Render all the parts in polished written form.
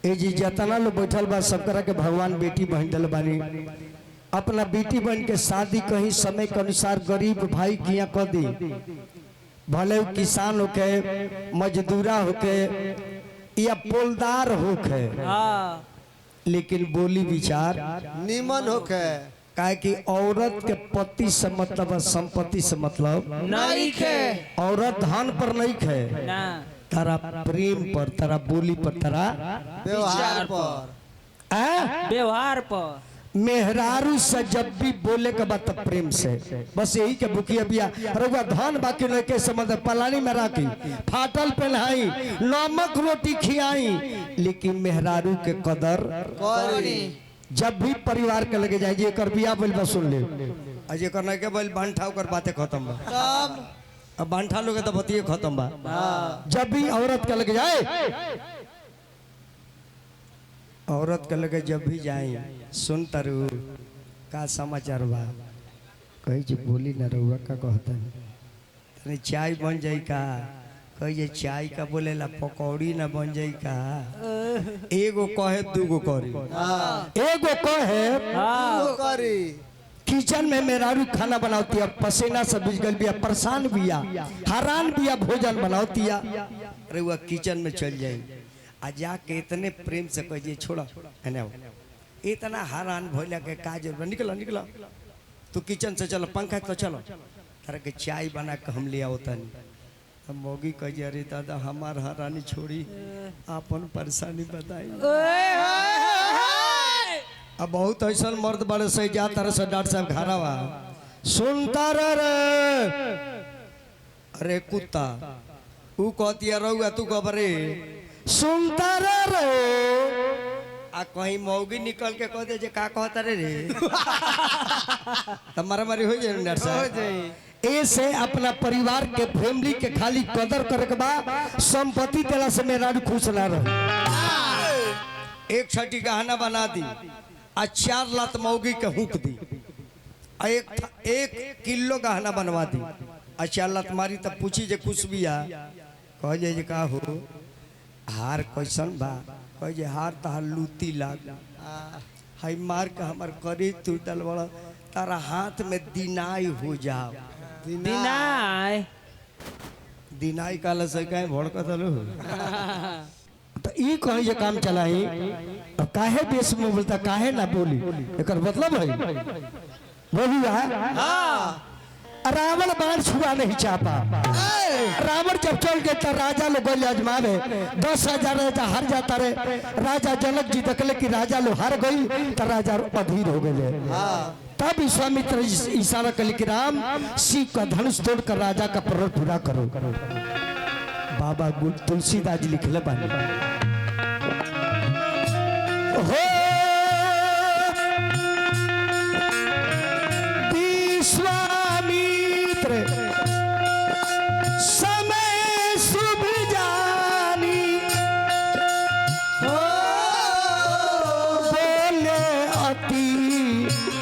ए जी जितना लोग बैठल बा सबकरा के भगवान बेटी बहन दिल बानी। अपना बेटी बहन के शादी कहीं समय के अनुसार गरीब भाई किया कर दी, भले उ किसान होके, मजदूरा होके या पोलदार होके, हाँ लेकिन बोली विचार नीमन होके। काहे कि औरत के पति से मतलब और संपत्ति से मतलब नहीं खे औरत धन पर नहीं खे, ना तारा प्रेम पर, तारा बोली पर, तारा व्यवहार पर। आ? व्यवहार पर। मेहरारू से जब भी बोले के बाद तब प्रेम से, बस यही के भूखिया बिया रउआ धन बाकी नहीं के समझ पलानी में राखी, फाटल पहनाई, नमक रोटी खियाई, लेकिन मेहरारू के कदर करी। जब भी परिवार के लगे जाए, एकर बिया बोल बस सुन ले, आ जेकर नहीं के बोल बांठा ओकर बातें खत्म बा। तब अब बांठा लोगे तो बतिये खत्म बा। जब भी औरत के लगे जाए, औरत के लगे जब भी जाए, सुन तरु का समाचार बा, कही जे बोली न रहुआ का कहता है, तने चाय बन जाई का, कही जे चाय का बोलेला पकौड़ी ना बन जाई का। एगो कहे दूगो करी, एगो कहे हाँ करी। किचन में मेहरारू खाना बनाती है, पसीना से भिज गल बिया, परेशान बिया, हैरान बिया, भोजन बनाती है। अरे वह किचन में चल जाए आ जाके इतने प्रेम से कह दिए छोड़ा एने आओ, इतना हैरान भइला के का जरूरत, निकलो निकलो तू किचन से, चलो पंखा तो चलो, तारा के चाय बना के हम ले आओ तनी। तब मौगी कह जे अरे दादा हमार हैरानी छोड़ी, आपन परेशानी बताई। अब बहुत ऐसा मर्द बड़े से जा तारे से डॉक्टर साहब घरवा सुनता रे रे, अरे कुत्ता ऊ कहती है रहुआ तू कबरे सुनता रे रे, आ कहीं मौगी निकल के कह दे जे का कहता रे रे, तब मारामारी हो जाए डॉक्टर साहब। ऐसे अपना परिवार के फैमिली के खाली कदर करे के बा, संपत्ति देला से मेरा खुश ना रहे। एक छठी गहना बना दी आ 4 लात मौगी के हुक दी, आ एक किलो गहना बनवा दी आ 4 लात मारी, तब पूछी जे खुश बिया, कह जे जे का हो हार कैसन बा, कह जे हार तहार लूती लाग, हाई मार के हमर करी तू दल बड़ा, तारा हाथ में दिनाई हो जाओ। दिनाय दिनाई काला से काहे भड़कत हलो। तो ई कही जे काम चलाई, अब काहे देश में बोलता काहे ना बोली, एकर मतलब है बोली है। हाँ रावण बाण छुआ नहीं चापा। रावण जब चल गए तो राजा लोग गए आजमावे, 10,000 राजा हार जाता रहे। राजा जनक जी देखले कि राजा लोग हार गई तो राजा अधीर हो गए। तब विश्वामित्र इशारा कर कि राम शिव का धनुष तोड़कर राजा का प्रण पूरा करो। बाबा तुलसीदास जी लिखले बानी हो विश्वामित्र समय शुभ जानी हो बोले अति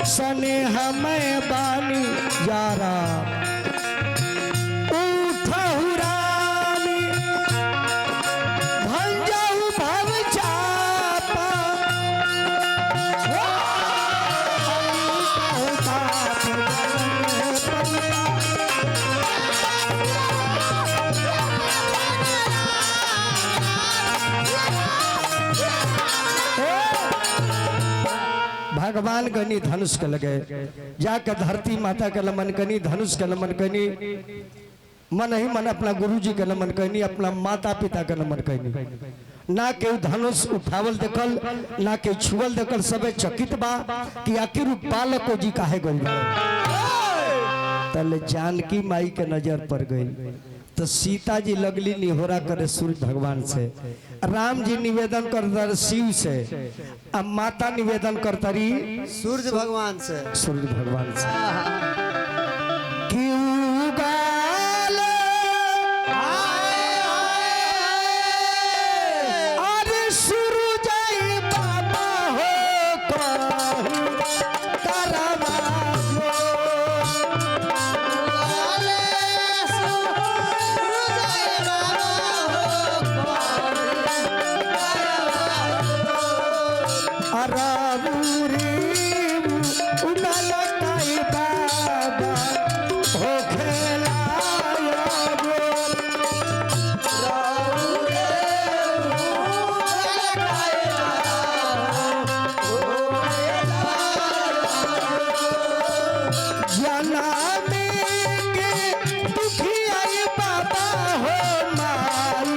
स्नेह में बानी यारा उठहु रामी भंजहु भव चापा भगवान गनी धनुष के लगे जाकर धरती माता के नमन कनी, धनुष के नमन कनी, मन ही मन अपना गुरु जी के नमन कनी, अपना माता पिता के नमन कनी। ना के धनुष उठावल देखल ना के छुअल देखल, सबे चकित बा कि आखिर उ बालक जी काहे गइल बा। तले जानकी माई के नजर पर गई तो सीता जी लगली निहोरा करे सूर्य भगवान से, राम जी निवेदन करता शिव से, अब माता निवेदन करता रही सूर्य भगवान से, सूर्य भगवान से कि उगाल अरे सूरज बाबा हो करवा राबूरी उगल काई बाबा हो खेलाया बोल। जनामे के दुखियाई बाबा हो माई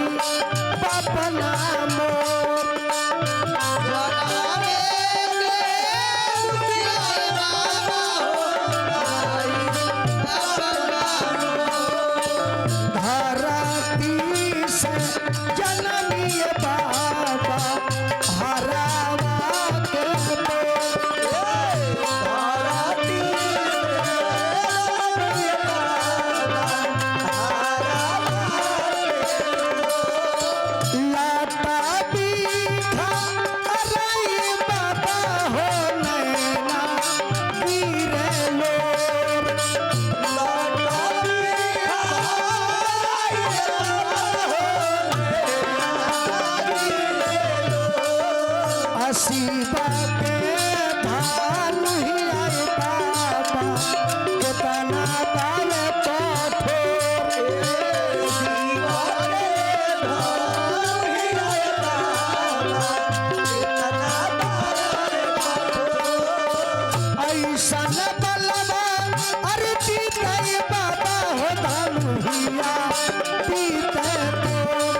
बापना मोर। धरती से जननी बाबा हरावा के बोल। लाटा बीखा अरई बाबा हो नैना गिरे लोर। असीबा के भानु ही आए बाबा केतना बावे कठोर। ऐसन बलवा अरे पीते बाबा हो धनुहिया पीते तोर।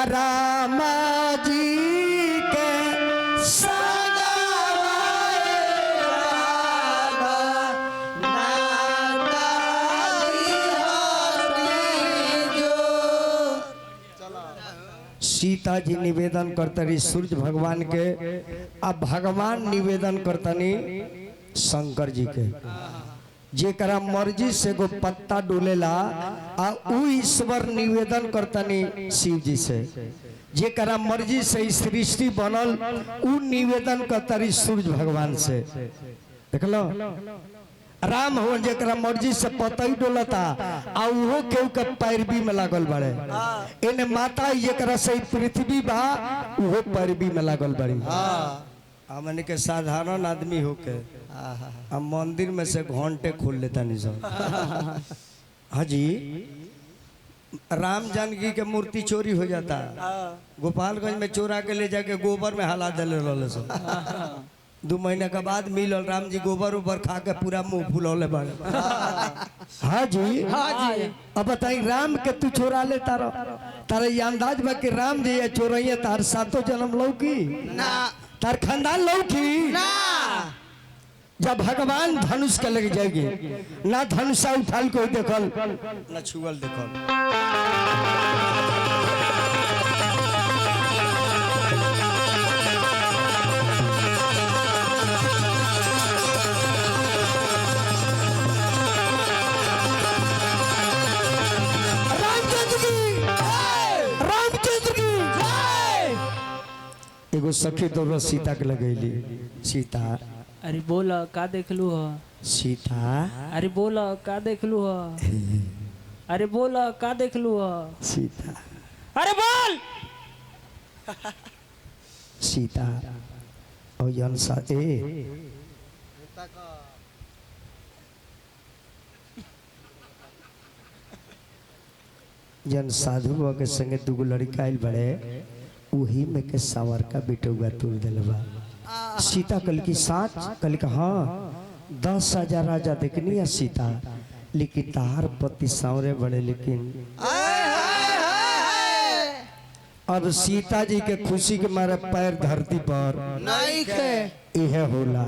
राम जी के सीता जी निवेदन करतनी सूर्य भगवान के, आ भगवान निवेदन करतनी शंकर जी के। जेकरा मर्जी से गो पत्ता डोलेला आ उ ईश्वर निवेदन करतनी शिव जी से। जेकरा मर्जी से ई सृष्टि बनल उ निवेदन करतनी सूर्य भगवान से। देखलो राम हो जेकरा मर्जी से पतई डोलता आ उहो केहू के पैरवी में लागल बाड़े। एने माता जेकरा से ई पृथ्वी बा उहो पैरवी में लागल बाड़ी। हमन के साधारण आदमी होके आ मंदिर में से घंटे खोल लेता नहीं सब। हाँ जी, राम जानकी के मूर्ति चोरी हो जाता, गोपालगंज में चोरा के ले जाके गोबर में हला दिले रहले सब। 2 महीना के बाद मिलल, राम जी गोबर उबर खा के पूरा मुंह फुलौले बाड़े। हाँ जी, हाँ जी। अब बताई राम के तू चोरा ले तारा, तारा ये अंदाज बा कि राम जी ये चोरैया तार सातों जन्म लौकी ना तार खानदान लौकी ना। जब भगवान धनुष के लग जाएगी ना धनुषा उठाल कोई देखल ना छुअल देखल। रामचंद्र की, रामचंद्र की। एगो सखी दौड़ सीता के लगैली। सीता, अरे बोल का देखलू ह? सीता, अरे बोल का देखलू ह? अरे बोल का देखलू ह? सीता, अरे बोल। सीता और जनसा ए जन साधु बाबा के संगे दूगो लड़का आइल बड़े उही में के सावर का बिटौआ तुर दिल बा। सीता कल की साच कल का हाँ 10,000 राजा देखनी है सीता, लेकिन तार पति सावरे बड़े। लेकिन अब सीता जी के खुशी के मारे पैर धरती पर नहीं खे यह होला।